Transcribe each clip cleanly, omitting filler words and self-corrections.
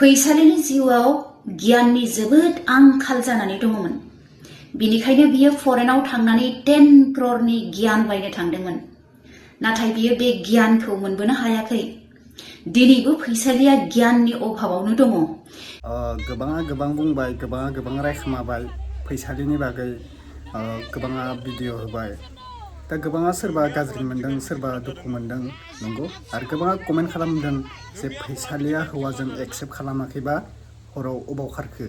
फैसालिनि जिउआव गियाननि जोबोद आंखाल जानानै दङमोन। बिनिखायनो बियो फरेनाव थांनानै 10 क्ररनि गियान बायनो थांदोंमोन। नाथाय बियो बे गियानखौ मोनबोनो हायाखै। दिनैबो फैसालिया गियाननि अभाबावनो दङ। गोबाङा गोबां बुंबाय, गोबाङा गोबां रायखोमाबाय फैसालिनि बागै, गोबाङा भिडिअ होबाय। दा गोबाङा सोरबा गाज्रि मोनदों, सोरबा दुखु मोनदों, नंगौ। आरो गोबाङा कमेन्ट खालामदों जे फैसालिया हौवाजों एक्सेप्ट खालामाखैबा हराव अबाव खारखो,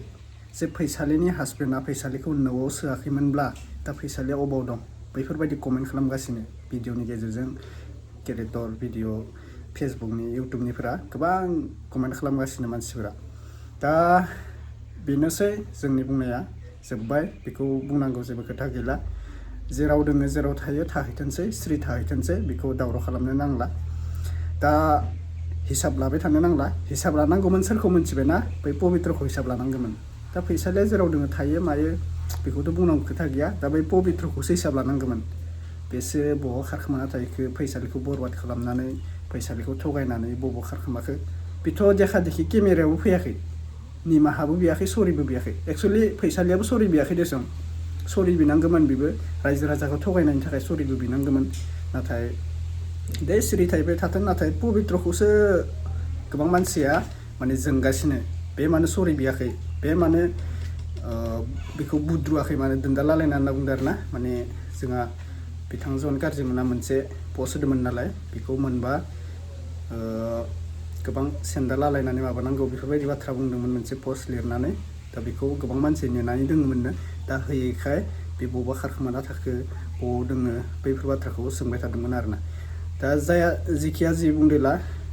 जे फैसालिनि हासबेन्डआ फैसालिखौ न'आव सोआखैमोनब्ला दा फैसालिया अबाव दं, बैफोरबायदि कमेन्ट खालामगासिनो भिडिअनि गेजेरजों। क्रिएटर भिडिअ फेसबुकनि इउटुबनिफोरा गोबां कमेन्ट खालामगासिनो मानसिफोरा। दा बेनोसै जोंनि बुंनाया जोब्बाय, बेखौ बुंनांगौ जेबो खोथा गैला। जेराव दोङो जेराव थायो थाहैथोंसै, स्रि थाहैथोंसै, बेखौ दावराव खालामनो नांला। दा हिसाब लाबाय थानो नांला। हिसाब लानांगौमोन सोरखौ मिथिबायना, बै पबित्रखौ हिसाब लानांगौमोन। दा फैसालिया जेराव दोङो थायो मायो बेखौथ' बुंनांगौ खोथा गैया। दा बै पबित्रखौसो हिसाब लानांगौमोन। बेसो बहा खारखोमाना थाहैखो, फैसालिखौ बरबाद खालामनानै, फैसालिखौ थगायनानै बबाव खारखोमाखो। बेथ' देखा देखि केमेरायावबो फैयाखै, निमाहाबो बियाखै, सरिबो बियाखै। एक्सुवेलि फैसालियाबो सरि बियाखै देसं, सरि बिनांगौमोन। बेबो रायजो राजाखौ थगायनायनि थाखाय सरिबो बिनांगौमोन। नाथाय दे सिरि थाहैबाय थाथों। नाथाय पबित्रखौसो गोबां मानसिया माने जोंगासिनो, बे मानो सरि बियाखै, बे मानो बेखौ बुद्रुआखै, मानो दोनदालालायना होनना बुंदों आरो ना। माने जोंहा बिथां जन गारजिमोना मोनसे पस्ट होदोंमोन नालाय, बेखौ मोनबा गोबां सेन्दा लालायनानै माबानांगौ बेफोरबायदि बाथ्रा बुंदोंमोन मोनसे पस्ट लिरनानै। दा बेखौ गोबां मानसि नेनानै दङमोननो। दा होयैखाय बे बबावबा खारखोमाना थाखो, बबाव दोङो, बैफोर बाथ्राखौ सोंबाय थादोंमोन आरोना। दा जाया जिखिया जि बुंदोला,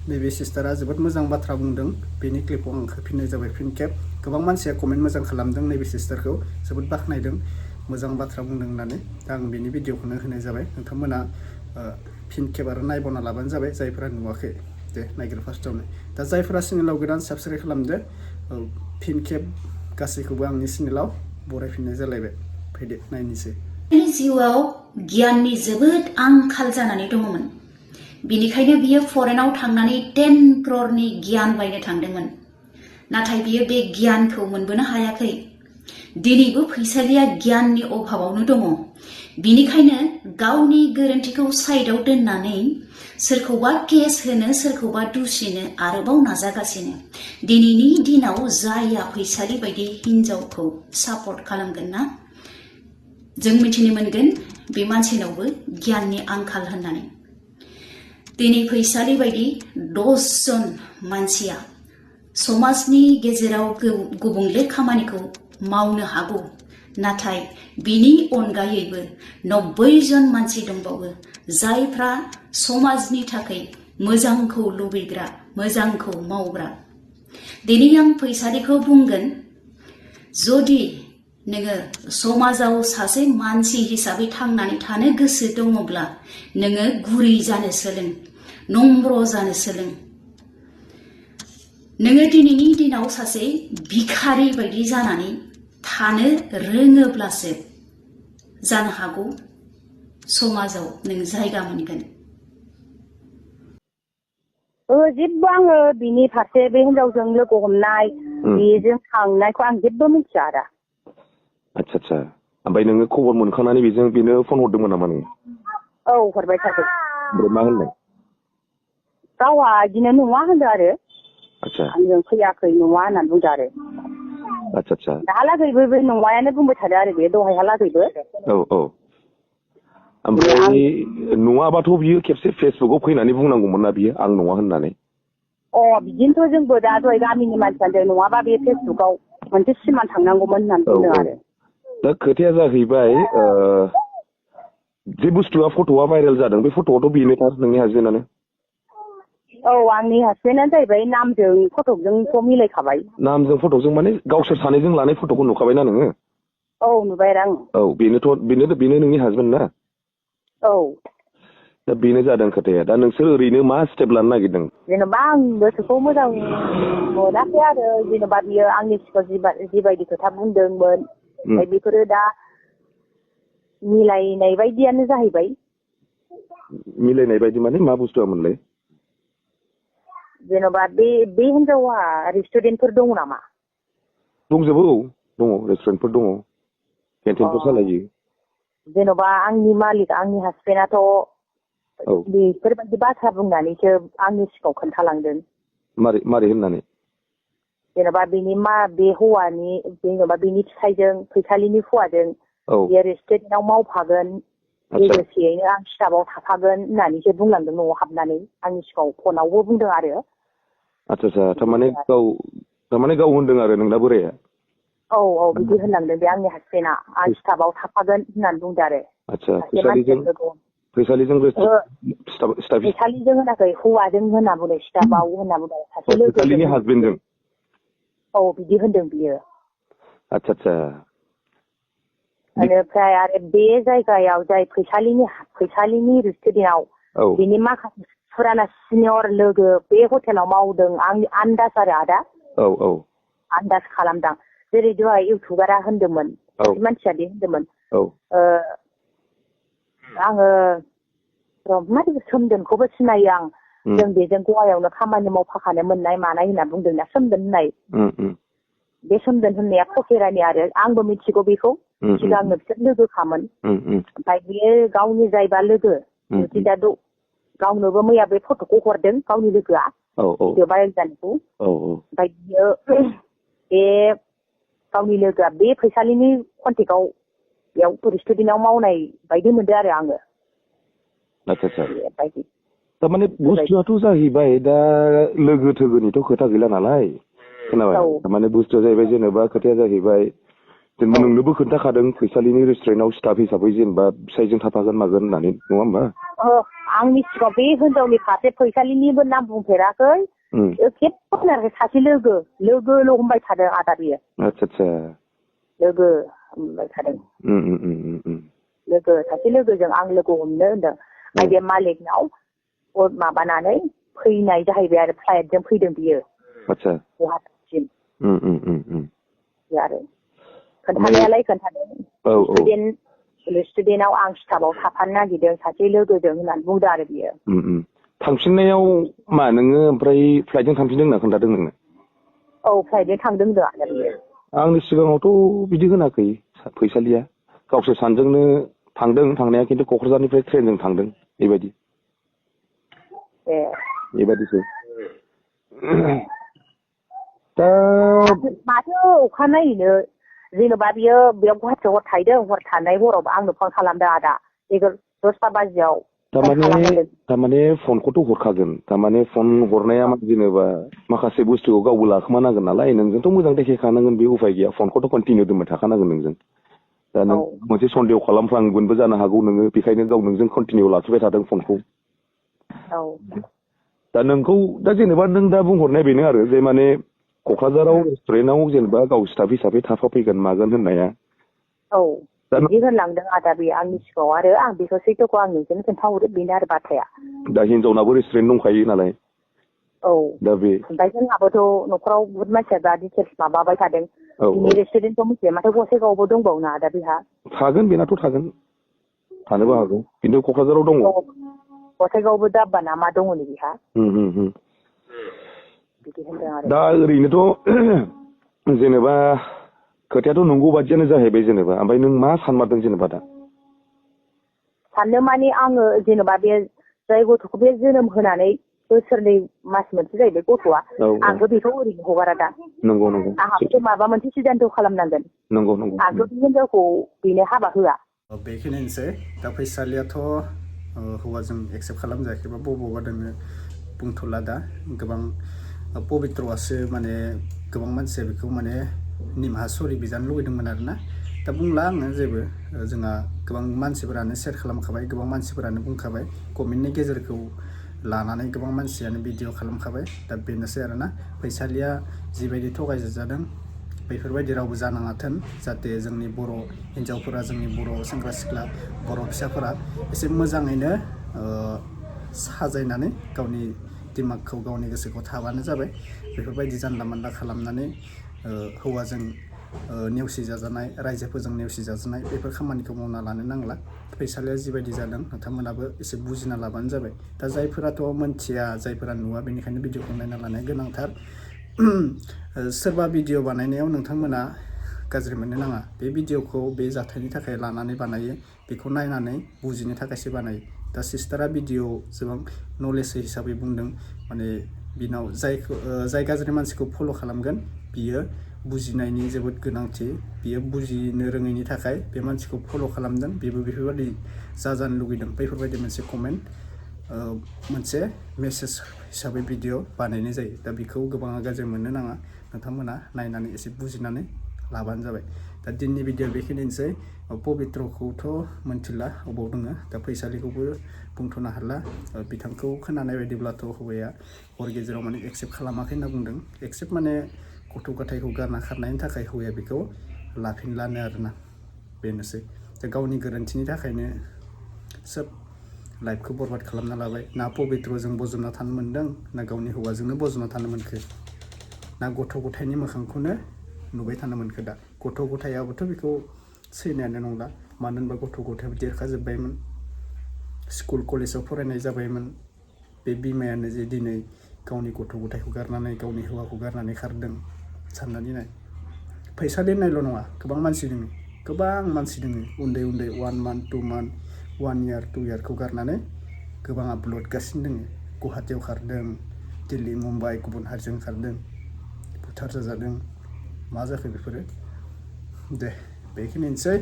नैबे सिस्टारा जोबोद मोजां बाथ्रा बुंदों। बेनि क्लिपखौ आं होफिननाय जाबाय फिन खेब। गोबां मानसिया कमेन्ट मोजां खालामदों, नैबे सिस्टारखौ जोबोद बाख्नायदों, मोजां बाथ्रा बुंदों होननानै। दा आं बेनि भिडिअखौनो होनाय जाबाय। नोंथांमोना फिन खेब आरो नायबावना लाबानो जाबाय, जायफोरा नुवाखै। दे नायग्रो फार्स्टआवनो। दा जायफोरा चेनेलाव गोदान साबस्क्राइब खालामदो, फिन खेब गासैखौबो आंनि चेनेलाव बरायफिननाय जालायबाय। फैदो नायनोसै। जिउआव गियाननि जोबोद आंखाल जानानै दङमोन। बिनिखायनो बियो फरेनाव थांनानै 10 क्ररनि गियान बायनो थांदोंमोन। नाथाय बियो बे गियानखौ मोनबोनो हायाखै। दिनैबो फैसालिया गियाननि अभाबावनो दङ। बिनिखायनो गावनि गोरोन्थिखौ साइडआव दोननानै सोरखौबा केस होनो, सोरखौबा दुसिनो आरोबाव नाजागासिनो। दिनैनि दिनाव जायहा फैसालि बायदि हिनजावखौ सापर्ट खालामगोन ना, जों मिथिनो मोनगोन बे मानसिनावबो गियाननि आंखाल होननानै। दिनै फैसालि बायदि 10 जन मानसिया समाजनि गेजेराव गुबुंले खामानिखौ मावनो हागौ। नाथाय बिनि अनगायैबो 90 जन मानसि दंबावो, जायफ्रा समाजनि थाखाय मोजांखौ लुबैग्रा, मोजांखौ मावग्रा। दिनै आं फैसालिखौ बुंगोन, जुदि नोङो समाजाव सासे मानसि हिसाबै थांनानै थानो गोसो दङब्ला नोङो गुरै जानो सोलों, नम्र जानो सोलों। नोङो दिनैनि दिनाव सासे भिखारि बायदि जानानै थानो रोङोब्लासो जानो हागौ समाजाव नों जायगा मोनगोन। जेबो आङो बिनि फारसे बे हिनजावजों लोगो हमनाय, बेजों थांनायखौ आं जेबो मिथिया आरो। आच्छा। ओमफ्राय नोङो खबर मोनखांनानै बेनो फन हरदोंमोन नामा नोङो? औ हरबाय थादों। ओमफ्राय मा होनदों? गावहा बिदिनो नङा होनदों आरो। आच्छा। आंजों फैयाखै नङा होननानै बुंदों आरो। आच्छा। दाहालागैबो बे नङायानो बुंबाय थादों आरो, बे दहायहालागैबो। औ। ओमफ्राय नङाबाथ' बियो खेबसे फेसबुकआव फैनानै बुंनांगौमोन ना बियो, आं नङा होननानै। बिदिनोथ' जोंबो दा दहाय गामिनि मानसियानो नङाबा बे फेसबुकआव मोनसे सिमान थांनांगौमोन होननानै बुंदों आरो। दा खोथाया जाहैबाय, जे बुस्थुआ फट'आ भाइरेल जादों, बे फट'आथ' बेनोथार नोंनि हासबेन्डआनो। आंनि हासबेन्डआनो जाहैबाय, नामजों फट'जोंथ' मिलायखाबाय। नामजों फट'जों माने गावसोर सानैजों लानाय फट'खौ नुखाबायना नोङो? नुबाय आरो आं। बेनो नोंनि हासबेन्ड ना? दा बेनो जादों खोथाया। दा नोंसोर ओरैनो मा स्टेप लानो नागिरदों? जेनेबा आं गोसोखौ मोजां मोनाखै आरो, जेनेबा बियो आंनि सिगाङाव जिबायदि खोथा बुंदोंमोन, बेफोरो दा मिलायनाय बायदियानो जाहैबाय। मिलायनाय बायदि माने मा बुस्थुआ मोनलाय? जेन'बा बे हिनजावा रेस्टुरेन्टफोर दङ नामा? दंजोबो औ दङ रेस्टुरेन्टफोर दङ केन्टिनफोर सालायो जेन'बा आंनि मालिक आंनि हासबेन्डआथ' बेफोरबायदि बाथ्रा बुंनानैसो आंनि सिगाङाव खोन्थालांदों मारै होननानै जेन'बा बे हौवानि जेन'बा बेनि फिसायजों फैसालिनि हौवाजों बे रेस्टुरेन्टआव मावफागोन लोगोसेयैनो आं स्टाफआव थाफागोन होननानैसो बुंलांदों न'आव हाबनानै आंनि सिगाङाव फनावबो बुंदों आरो आच्छा थारमाने गाव होनदों आरो नोंना बोराया औ बिदि होनलांदों बे आंनि हासबेन्डआ आं स्टाफआव थाफागोन होननानै बुंदों आरो आच्छा फैसालिजों होनाखै हौवाजों होनना बुंदों स्टाफआव होनना बुंदों सासे लोगोजों हासबेन्डजों औ बिदि होनदों बियो आच्छा बेनिफ्राय आरो बे जायगायाव जाय फैसालिनि रेस्टुरेन्टआव बिनि माखासे फुराना सिनियर लोगो बे हटेलाव मावदों आंनि आन्दाज आरो आदा औ आन्दाज खालामदां जेरै दहाय इउटुबारा होनदोंमोन सासे मानसिया दे होनदोंमोन आङो माने सोमदोनखौबो सिनायो आं जों बेजों गवायावनो खामानि मावफाखानो मोननाय मानाय होनना बुंदोंना सोमदोन होननाय बे सोमदोन होननाया फकेरानि आरो आंबो मिथिगौ बेखौ सिगांनो बिसोर लोगोखामोन ओमफ्राय बेयो गावनि जायबा लोगो दा गावनोबो मैया बे फट'खौ हरदों गावनि लोगोआ भिडिअ भाइरेल जानायखौ ओमफ्राय बियो बे गावनि लोगोआ बे फैसालिनि कन्टेक्टआव बेयाव रेस्टुरेन्टआव मावनाय बायदि मोनदों आरो आङो थारमाने बुस्थुआथ' जाहैबाय दा लोगो थोगोनिथ' खोथा गैला नालाय खोनाबाय थारमाने बुस्थुआ जाहैबाय जेनेबा खोथाया जाहैबाय जेनेबा नोंनोबो खोन्थाखादों फैसालिनि रेस्टुरेन्टआव स्टाफ हिसाबै जेनेबा फिसायजों थाफागोन मागोन होननानै नङा होमबा आंनि सिगाङाव बे हिनजावनि फारसे फैसालिनिबो नाम बुंफेराखै खेबसे होनाखै सासे लोगोल' होनबाय थादों आदा बियो आच्छा लोगो होनबाय थादों सासे लोगोजों आं लोगो हमनो होनदों ओमफ्राय बे मालिकनाव माबानानै फैनाय जाहैबाय आरो फ्लाइटजों फैदों बियो गुवाहाटिसिम आरो खोन्थानायालाय खोन्थादों रेस्टुरेन्टआव आं स्टाफआव थाफानो नागिरदों सासे लोगोजों होननानै बुंदों आरो बियो थांफिननायाव मा नोङो ओमफ्राय फ्लाइटजों थांफिनदों होनना खोन्थादों नोंनो औ फ्लाइटजों थांदों होनदों आरो बियो आंनि सिगाङावथ' बिदि होनाखै फैसालिया गावसोर सानजोंनो थांदों थांनाया खिन्थु क'क्राझारनिफ्राय ट्रेनजों थांदों बेबायदिसो दा माथो अखानायैनो जेन'बा बियो बेयाव गुवाहाटियाव हर थाहैदों हर थानाय हरावबो आंनो फन खालामदों आदा 10ता बाजियाव थारमाने फनखौथ' हरखागोन थारमाने फन हरनाया जेनेबा माखासे बुस्थुखौ गावबो लाखोमानांगोन नालाय नोंजोंथ' मोजां देखायखानांगोन बे उफाय गैया फनखौथ' कन्टिनिउ दोनबाय थाखानांगोन नोंजों दा नों मोनसे सन्देह खालामफ्लांगोनबो जानो हागौ नोङो बेखायनो गाव नोंजों कन्टिनिउ लाखिबाय थादों फनखौ दा नोंखौ दा जेनेबा नों दा बुंहरनाय बेनो आरो जे माने क'क्राझाराव रेस्टुरेन्टआव जेनेबा गाव स्टाफ हिसाबै थाफाफैगोन मागोन होननाया बिदि होनलांदों आदा बे आंनि सिगाङाव आरो आं बेखौ सैथोखौ आं नोंजोंनो खोन्थाहरो बेनो आरो बाथ्राया दा हिनजावनाबो रेस्टुरेन्ट दंखायो नालाय दा बे ओमफ्राय जोंहाबोथ' न'खराव बुहुत मानसिया दा डिटेल्स माबाबाय थादों बिनि रेस्टुरेन्टखौ मिथियो माथो गसाइगावआवबो दंबावो ना आदा बेहा थागोन बेनाथ' थागोन थानोबो हागौ खिन्थु क'क्राझाराव दङ गसाइगावआवबो दाब्बा ना मा दङ नै बेहा बिदि होनदों आरो दा ओरैनोथ' जेनेबा खोथायाथ' नंगौ बादियानो जाहैबाय जेनेबा ओमफ्राय नों मा सानमारदों जेनेबा दा साननो माने आङो जेनेबा बे जाय गथ'खौ बे जोनोम होनानै बोसोरनै मास मोनसे जाहैबाय गथ'आ आंबो बेखौ ओरैनो हगारा दा नंगौ आंहाबो माबा मोनसे सिदान्थ' खालामनांगोन नंगौ आंथ' बे हिनजावखौ बेनो हाबा होआ बेखिनियानोसै दा फैसालियाथ' हौवाजों एक्सेप्ट खालामजायाखैबा बबावबा दोङो बुंथ'ला दा गोबां पबित्रआसो माने गोबां मानसिया बेखौ माने निमाहा सरि बिजानो लुबैदोंमोन आरोना दा बुंला आङो जेबो जोंहा गोबां मानसिफोरानो सेयार खालामखाबाय गोबां मानसिफोरानो बुंखाबाय कमेन्टनि गेजेरखौ लानानै गोबां मानसियानो भिडिअ खालामखाबाय दा बेनोसै आरोना फैसालिया जिबायदि थगायजादों बेफोरबायदि रावबो जानाङाथों जाहाथे जोंनि बर' हिन्जावफोरा जोंनि बर' सेंग्रा सिख्ला बर' फिसाफोरा एसे मोजाङैनो साजायनानै गावनि दिमागखौ गावनि गोसोखौ थाबानो जाबाय बेफोरबायदि जानला मानला खालामनानै हौवाजों नेवसिजाजानाय रायजोफोरजों नेवसिजाजानाय बेफोर खामानिखौ मावना लानो नांला फैसालिया जिबायदि जादों नोंथांमोनाबो एसे बुजिना लाबानो जाबाय दा जायफोराथ' मोनथिया जायफोरा नुवा बेनिखायनो भिडिअखौ नायना लानाया गोनांथार सोरबा भिडिअ बानायनायाव नोंथांमोना गाज्रि मोननो नाङा बे भिडिअखौ बे जाथायनि थाखाय लानानै बानायो बेखौ नायनानै बुजिनो थाखायसो बानायो दा सिस्टारा भिडिअ गोबां नलेज हिसाबै बुंदों माने बिनाव जाय गाज्रि मानसिखौ फल' खालामगोन बियो बुजिनायनि जोबोद गोनांथि बियो बुजिनो रोङैनि थाखाय बे मानसिखौ फल' खालामदों बेबो बेफोरबायदि जाजानो लुगैदों बेफोरबायदि मोनसे कमेन्ट मोनसे मेसेज हिसाबै भिडिअ बानायनाय जायो दा बेखौ गोबाङा गाज्रि मोननो नाङा नोंथांमोना नायनानै एसे बुजिनानै लाबानो जाबाय दा दिनैनि भिडिअ बेखिनिसै पबित्रखौथ' मोनथिला अबाव दङ दा फैसालिखौबो बुंथ'नो हाला बिथांखौ खोनानाय बायदिब्लाथ' हौवाया हर गेजेराव माने एक्सेप्ट खालामाखै होनना बुंदों एक्सेप्ट माने गथ' गथायखौ गारना खारनायनि थाखाय हौवाया बेखौ लाफिनलानो आरोना बेनोसै दा गावनि गोरोन्थिनि थाखायनो सोब लाइफखौ बरबाद खालामना लाबाय ना पबित्रजों बजबना थानो मोन्दों ना गावनि हौवाजोंनो बजबना थानो मोनखो ना गथ' गथायनि मोखांखौनो नुबाय थानो मोनखो दा गथ' गथायाबोथ' बेखौ सैनायानो नंला मानो होनबा गथ' गथायाबो देरखाजोब्बायमोन स्कुल कलेजाव फरायनाय जाबायमोन बे बिमायानो जे दिनै गावनि गथ' गथायखौ गारनानै गावनि हौवाखौ गारनानै खारदों साननानै नाय फैसा दोननायल' नङा गोबां मानसि दङ उन्दै 1 month 2 month 1 year 2 yearखौ गारनानै गोबाङा ब्लडगासिनो दङ गुवाहाटियाव खारदों दिल्ली मुम्बाइ गुबुन हारिजों खारदों बुथार जाजादों मा जाखो बेफोरो दे बेखिनिसै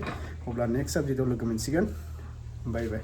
अब्ला नेक्स्ट साबजेक्टआव लोगो मोनसिगोन बाय बाय